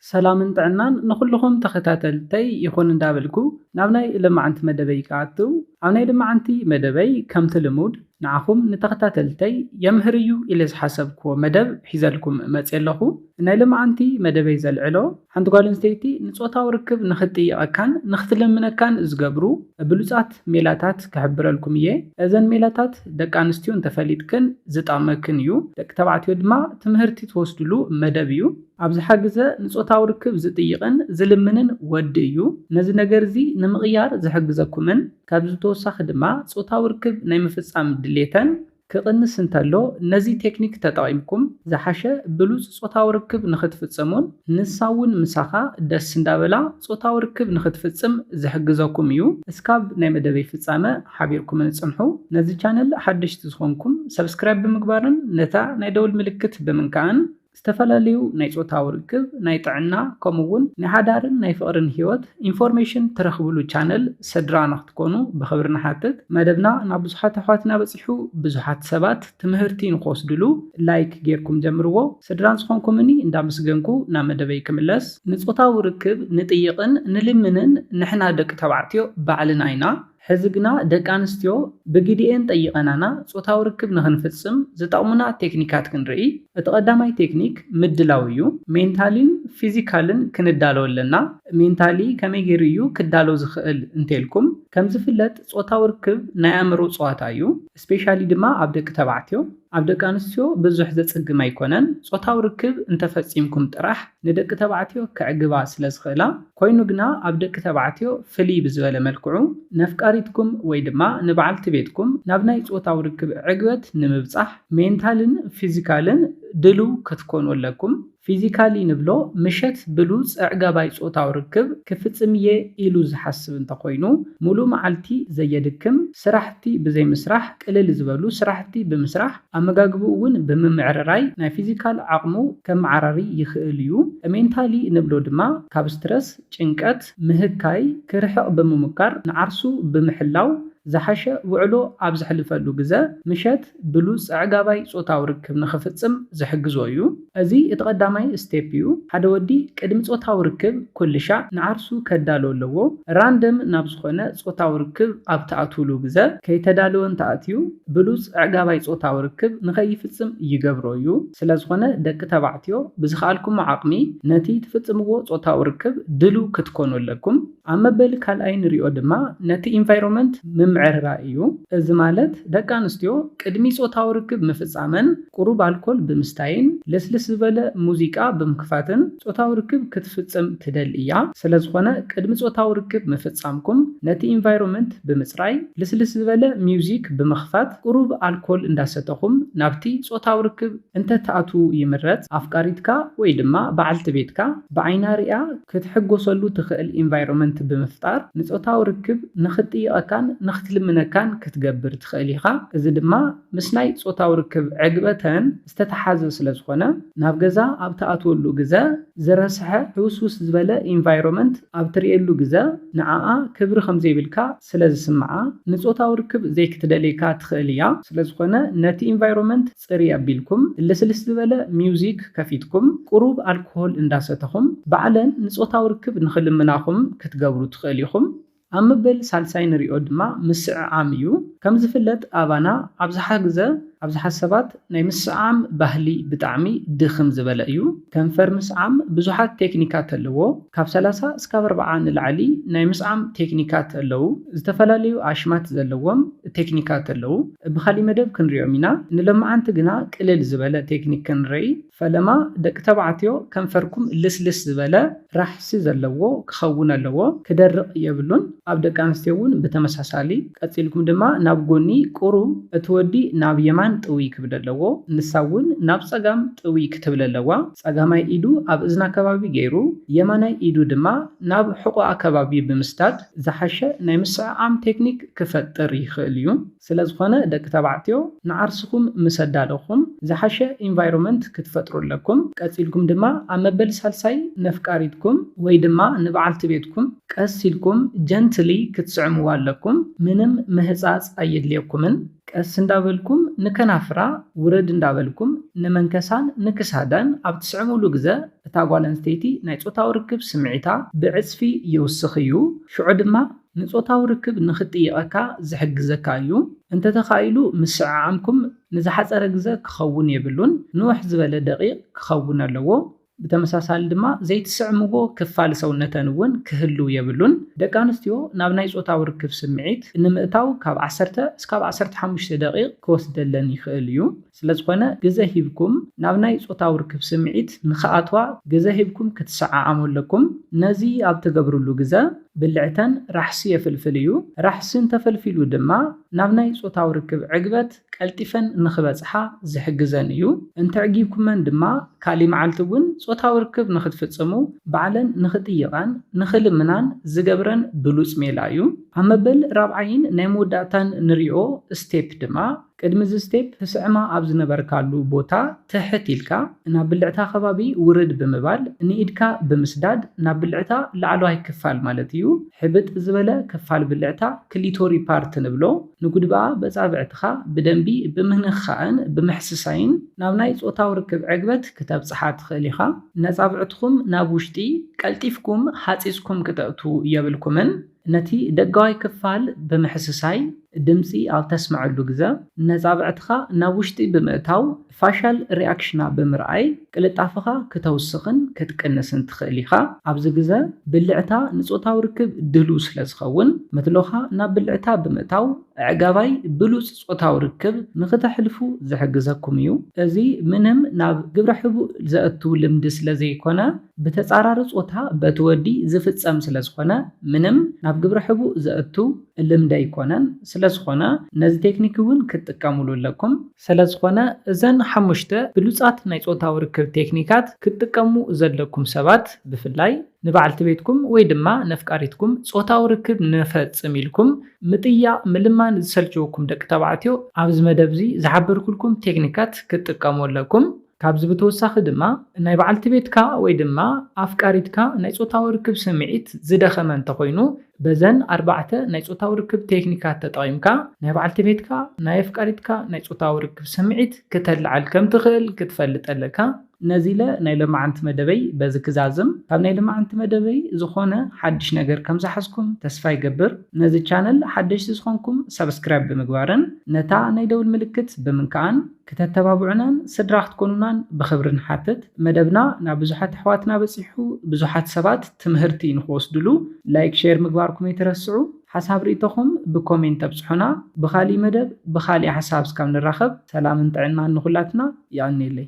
ሰላምን ጥዕናን ንኹልኹም ተኸታተልተይ ይኹን እንዳበልኩ ናብ ናይ ልማዓንቲ መደበይ ክኣትው፣ ኣብ ናይ ልማዓንቲ መደበይ ከምቲ ልሙድ ንዓኹም ንተኸታተልተይ የምህር እዩ ኢለ ዝሓሰብክዎ መደብ ሒዘልኩም መፅየ ኣለኹ። ናይ ልማዓንቲ መደበይ ዘልዕሎ ሓንቲ ጓል ኣንስተይቲ ንጾታዊ ርክብ ንኽትጥይቐካን ንኽትልምነካን ዝገብሩ ብሉጻት ሜላታት ክሕብረልኩም እየ። እዘን ሜላታት ደቂ ኣንስትዮ እንተፈሊጥክን ዝጠቕመክን እዩ። ደቂ ተባዕትዮ ድማ ትምህርቲ ትወስድሉ መደብ እዩ። ኣብዝሓ ግዘ ንጾታዊ ርክብ ዝጥይቕን ዝልምንን ወዲ እዩ። ነዚ ነገር እዚ ንምቕያር ዝሕግዘኩምን ካብዚ ተወሳኺ ድማ ጾታዊ ርክብ ናይ ምፍጻም ድሌተን ክቕንስ እንተሎ ነዚ ቴክኒክ ተጠቒምኩም ዝሓሸ ብሉጽ ጾታዊ ርክብ ንኽትፍጽሙን ንሳ እውን ምሳኻ ደስ እንዳበላ ጾታዊ ርክብ ንኽትፍጽም ዝሕግዘኩም እዩ። እስካብ ናይ መደበይ ፍጻመ ሓቢርኩምኒ ጽንሑ። ነዚ ቻነል ሓደሽቲ ዝኾንኩም ሰብስክራይብ ብምግባርን ነታ ናይ ደውል ምልክት ብምንካእን ዝተፈላለዩ ናይ ጾታዊ ርክብ፣ ናይ ጥዕና፣ ከምኡ እውን ናይ ሓዳርን ናይ ፍቕርን ህይወት ኢንፎርሜሽን ትረኽብሉ ቻነል ስድራ ንኽትኮኑ ብኽብሪ ንሓትት። መደብና ናብ ብዙሓት ኣሕዋትና በጺሑ ብዙሓት ሰባት ትምህርቲ ንኽወስድሉ ላይክ ጌርኩም ጀምርዎ። ስድራ ዝኾንኩምኒ እንዳመስገንኩ ናብ መደበይ ክምለስ። ንጾታዊ ርክብ ንጥይቕን ንልምንን ንሕና ደቂ ተባዕትዮ ባዕልና ኢና። ሕዚ ግና ደቂ ኣንስትዮ ብግዲኤን ጠይቐናና ጾታዊ ርክብ ንኽንፍጽም ዝጠቕሙና ቴክኒካት ክንርኢ። እቲ ቀዳማይ ቴክኒክ ምድላው እዩ። ሜንታሊን ፊዚካልን ክንዳሎ ኣለና። ሜንታሊ ከመይ ገይሩ እዩ ክዳሎ ዝኽእል እንተልኩም፣ ከም ዝፍለጥ ጾታዊ ርክብ ናይ ኣእምሮ ጸዋታ እዩ። ስፔሻሊ ድማ ኣብ ደቂ ተባዕትዮ። ኣብ ደቂ ኣንስትዮ ብዙሕ ዘጽግም ኣይኮነን። ጾታዊ ርክብ እንተፈጺምኩም ጥራሕ ንደቂ ተባዕትዮ ከዕግባ ስለ ዝኽእላ፣ ኮይኑ ግና ኣብ ደቂ ተባዕትዮ ፍልይ ብዝበለ መልክዑ ነፍቃሪትኩም ወይ ድማ ንበዓልቲ ቤትኩም ናብ ናይ ጾታዊ ርክብ ዕግበት ንምብጻሕ ሜንታልን ፊዚካልን ድልው ክትኮኑ ኣለኩም። ፊዚካሊ ንብሎ ምሸት ብሉጽ ኣዕጋባይ ጾታዊ ርክብ ክፍጽም እየ ኢሉ ዝሓስብ እንተኾይኑ፣ ሙሉእ መዓልቲ ዘየድክም ስራሕቲ ብዘይምስራሕ፣ ቅልል ዝበሉ ስራሕቲ ብምስራሕ፣ ኣመጋግብኡ እውን ብምምዕርራይ ናይ ፊዚካል ዓቕሙ ከመዓራሪ ይኽእል እዩ። ሜንታሊ ንብሎ ድማ ካብ ስትረስ፣ ጭንቀት፣ ምህካይ ክርሕቕ ብምሙካር ንዓርሱ ብምሕላው ዝሓሸ ውዕሎ ኣብ ዘሕልፈሉ ግዘ ምሸት ብሉጽ ኣዕጋባይ ጾታዊ ርክብ ንኽፍጽም ዝሕግዞ እዩ። እዚ እቲ ቀዳማይ ስቴፕ እዩ። ሓደ ወዲ ቅድሚ ጾታዊ ርክብ ኩልሻዕ ንዓርሱ ከዳሎ ኣለዎ። ራንደም ናብ ዝኾነ ጾታዊ ርክብ ኣብ ትኣትውሉ ግዘ ከይተዳለወ እንተኣትዩ ብሉጽ ኣዕጋባይ ጾታዊ ርክብ ንኸይፍጽም ይገብሮ እዩ። ስለዝኾነ ደቂ ተባዕትዮ ብዝኸኣልኩሞ ዓቕሚ ነቲ ትፍጽምዎ ጾታዊ ርክብ ድልው ክትኮኑ ኣለኩም። ኣብ መበል ካልኣይ ንሪኦ ድማ ነቲ ኢንቫይሮመንት ምምዕርራይ እዩ። እዚ ማለት ደቂ ኣንስትዮ ቅድሚ ጾታዊ ርክብ ምፍጻመን ቁሩብ ኣልኮል ብምስታይን ልስልስ ዝበለ ሙዚቃ ብምክፋትን ጾታዊ ርክብ ክትፍጽም ትደሊ እያ። ስለዝኾነ ቅድሚ ጾታዊ ርክብ ምፍጻምኩም ነቲ ኢንቫይሮመንት ብምጽራይ ልስልስ ዝበለ ሚውዚክ ብምኽፋት ቁሩብ ኣልኮል እንዳሰተኹም ናብቲ ጾታዊ ርክብ እንተትኣትዉ ይምረጽ። ኣፍቃሪትካ ወይ ድማ በዓልቲ ቤትካ ብዓይና ሪኣ ክትሕጎሰሉ ትኽእል ኢንቫይሮመንት ብምፍጣር ንጾታዊ ርክብ ንኽትጥይቐካን ንኽትልምነካን ክትገብር ትኽእል ኢኻ። እዚ ድማ ምስ ናይ ጾታዊ ርክብ ዕግበተን ዝተተሓዘ ስለ ዝኾነ ናብ ገዛ ኣብ ትኣትወሉ ግዘ ዝረስሐ ሕውስውስ ዝበለ ኢንቫይሮመንት ኣብ ትርእየሉ ግዘ ንዓኣ ክብሪ ከም ዘይብልካ ስለ ዝስምዓ ንጾታዊ ርክብ ዘይክትደልየካ ትኽእል እያ። ስለ ዝኾነ ነቲ ኢንቫይሮመንት ጽርይ ኣቢልኩም ልስልስ ዝበለ ሚውዚክ ከፊትኩም ቁሩብ ኣልኮሆል እንዳሰተኹም ባዕለን ንጾታዊ ርክብ ንኽልምናኹም ክትገብሩ ትኽእል ኢኹም። ኣብ መበል ሳልሳይ ንሪኦ ድማ ምስዕዓም እዩ። ከም ዝፍለጥ ኣባና ኣብዝሓ ግዘ ኣብዝሓ ሰባት ናይ ምስዓም ባህሊ ብጣዕሚ ድኽም ዝበለ እዩ። ከንፈር ምስዓም ብዙሓት ቴክኒካት ኣለዎ። ካብ ሰላሳ እስካብ ኣርብዓ ንላዕሊ ናይ ምስዓም ቴክኒካት ኣለዉ። ዝተፈላለዩ ኣሽማት ዘለዎም ቴክኒካት ኣለዉ። ብኻሊእ መደብ ክንሪኦም ኢና። ንሎማዓንቲ ግና ቅልል ዝበለ ቴክኒክ ክንርኢ። ፈለማ ደቂ ተባዕትዮ ከንፈርኩም ልስልስ ዝበለ ራሕሲ ዘለዎ ክኸውን ኣለዎ። ክደርቕ የብሉን። ኣብ ደቂ ኣንስትዮ እውን ብተመሳሳሊ። ቀጺልኩም ድማ ናብ ጎኒ ቁሩብ እቲ ወዲ ናብ የማን ጥውይ ክብል ኣለዎ። ንሳ እውን ናብ ጸጋም ጥውይ ክትብል ኣለዋ። ጸጋማይ ኢዱ ኣብ እዝና ከባቢ ገይሩ የማናይ ኢዱ ድማ ናብ ሕቖኣ ከባቢ ብምስዳድ ዝሓሸ ናይ ምስዕዓም ቴክኒክ ክፈጥር ይኽእል እዩ። ስለ ዝኾነ ደቂ ተባዕትዮ ንዓርስኹም ምስ ኣዳለኹም ዝሓሸ ኢንቫይሮመንት ክትፈጥሩ ኣለኩም። ቀጺልኩም ድማ ኣብ መበል ሳልሳይ ነፍቃሪትኩም ወይ ድማ ንበዓልቲ ቤትኩም ቀስ ኢልኩም ጀንትሊ ክትስዕምዋ ኣለኩም። ምንም ምህጻጽ ኣየድልየኩምን። ቀስ እንዳበልኩም ንከናፍራ ውረድ እንዳበልኩም ንመንከሳን ንክሳዳን ኣብ ትስዕምሉ ግዘ እታ ጓል ኣንስተይቲ ናይ ጾታዊ ርክብ ስምዒታ ብዕጽፊ ይውስኽ እዩ። ሽዑ ድማ ንጾታዊ ርክብ ንኽጥይቐካ ዝሕግዘካ እዩ። እንተተኻኢሉ ምስዕዓምኩም ንዝሓጸረ ግዘ ክኸውን የብሉን፣ ንውሕ ዝበለ ደቒቕ ክኸውን ኣለዎ። ብተመሳሳሊ ድማ ዘይትስዕምዎ ክፋል ሰውነተን እውን ክህሉ የብሉን። ደቂ ኣንስትዮ ናብ ናይ ጾታዊ ርክብ ስምዒት ንምእታው ካብ ዓሰርተ እስካብ ዓሰርተ ሓሙሽተ ደቒቕ ክወስደለን ይኽእል እዩ። ስለዝኾነ ግዘ ሂብኩም ናብ ናይ ጾታዊ ርክብ ስምዒት ንኽኣትዋ ግዘ ሂብኩም ክትሰዓዓሙ ኣለኩም። ነዚ ኣብ ትገብርሉ ግዘ ብልዕተን ራሕሲ የፍልፍል እዩ። ራሕሲ እንተፈልፊሉ ድማ ናብ ናይ ጾታዊ ርክብ ዕግበት ቀልጢፈን ንኽበጽሓ ዝሕግዘን እዩ። እንተዕጊብኩመን ድማ ካሊ መዓልቲ እውን ጾታዊ ርክብ ንኽትፍጽሙ ባዕለን ንኽጥይቓን ንኽልምናን ዝገብረን ብሉጽ ሜላ እዩ። ኣብ መበል ራብዓይን ናይ መወዳእታን ንሪኦ ስቴፕ ድማ ቅድሚ እዚ ስቴፕ ትስዕማ ኣብ ዝነበርካሉ ቦታ ትሕት ኢልካ ናብ ብልዕታ ከባቢ ውርድ ብምባል ንኢድካ ብምስዳድ ናብ ብልዕታ ላዕለዋይ ክፋል ማለት እዩ ሕብጥ ዝበለ ክፋል ብልዕታ ክሊቶሪ ፓርት ንብሎ ንጉድባኣ በጻብዕትኻ ብደንቢ ብምንኻእን ብምሕስሳይን ናብ ናይ ጾታዊ ርክብ ዕግበት ክተብጽሓ ትኽእል ኢኻ። ነጻብዕትኹም ናብ ውሽጢ ቀልጢፍኩም ሃጺጽኩም ክተእቱ የብልኩምን። ነቲ ደጋዋይ ክፋል ብምሕስሳይ ድምጺ ኣብ ተስምዐሉ ግዘ ነጻብዕትኻ ናብ ውሽጢ ብምእታው ፋሻል ሪኣክሽና ብምርኣይ ቅልጣፈኻ ክተውስኽን ክትቅንስን ትኽእል ኢኻ። ኣብዚ ግዘ ብልዕታ ንጾታዊ ርክብ ድሉ ስለ ዝኸውን መትሎኻ ናብ ብልዕታ ብምእታው ኣዕጋባይ ብሉጽ ጾታዊ ርክብ ንኽተሕልፉ ዝሕግዘኩም እዩ። እዚ ምንም ናብ ግብረ ሕቡእ ዘእቱ ልምዲ ስለ ዘይኮነ ብተጻራሪ ጾታ በቲ ወዲ ዝፍጸም ስለ ዝኾነ ምንም ናብ ግብረ ሕቡእ ዘእቱ ልምዲ ኣይኮነን። ስለ ዝኾነ ነዚ ቴክኒክ እውን ክትጥቀሙሉ ኣለኩም። ስለ ዝኾነ እዘን ሓሙሽተ ብሉጻት ናይ ጾታዊ ርክብ ቴክኒካት ክትጥቀሙ ዘለኩም ሰባት ብፍላይ ንበዓልቲ ቤትኩም ወይ ድማ ነፍቃሪትኩም ጾታዊ ርክብ ንፈጽም ኢልኩም ምጥያቕ ምልማን ዝሰልችወኩም ደቂ ተባዕትዮ ኣብዚ መደብ እዚ ዝሓበርኩልኩም ቴክኒካት ክትጥቀሙ ኣለኩም። ካብዚ ብተወሳኺ ድማ ናይ በዓልቲ ቤትካ ወይ ድማ ኣፍቃሪትካ ናይ ጾታዊ ርክብ ስምዒት ዝደኸመ እንተኾይኑ በዘን ኣርባዕተ ናይ ጾታዊ ርክብ ቴክኒካት ተጠቒምካ ናይ በዓልቲ ቤትካ ናይ ኣፍቃሪትካ ናይ ጾታዊ ርክብ ስምዒት ክተልዓል ከም ትኽእል ክትፈልጥ ኣለካ። ነዚ ኢለ ናይ ሎማዓንቲ መደበይ በዚ ክዛዝም። ካብ ናይ ሎማዓንቲ መደበይ ዝኾነ ሓድሽ ነገር ከም ዝሓዝኩም ተስፋ ይገብር። ነዚ ቻነል ሓደሽቲ ዝኾንኩም ሰብስክራይብ ብምግባርን ነታ ናይ ደውል ምልክት ብምንካኣን ክተተባብዑናን ስድራ ክትኮኑናን ብኽብሪ ንሓትት። መደብና ናብ ብዙሓት ኣሕዋትና በጺሑ ብዙሓት ሰባት ትምህርቲ ንኽወስድሉ ላይክ ሼር ምግባርኩም ኣይትረስዑ። ሓሳብ ርእይቶኹም ብኮሜንት ተብጽሑና። ብኻሊእ መደብ ብኻሊእ ሓሳብ እስካብ ንራኸብ ሰላምን ጥዕናን ንኹላትና። የቐንየለይ።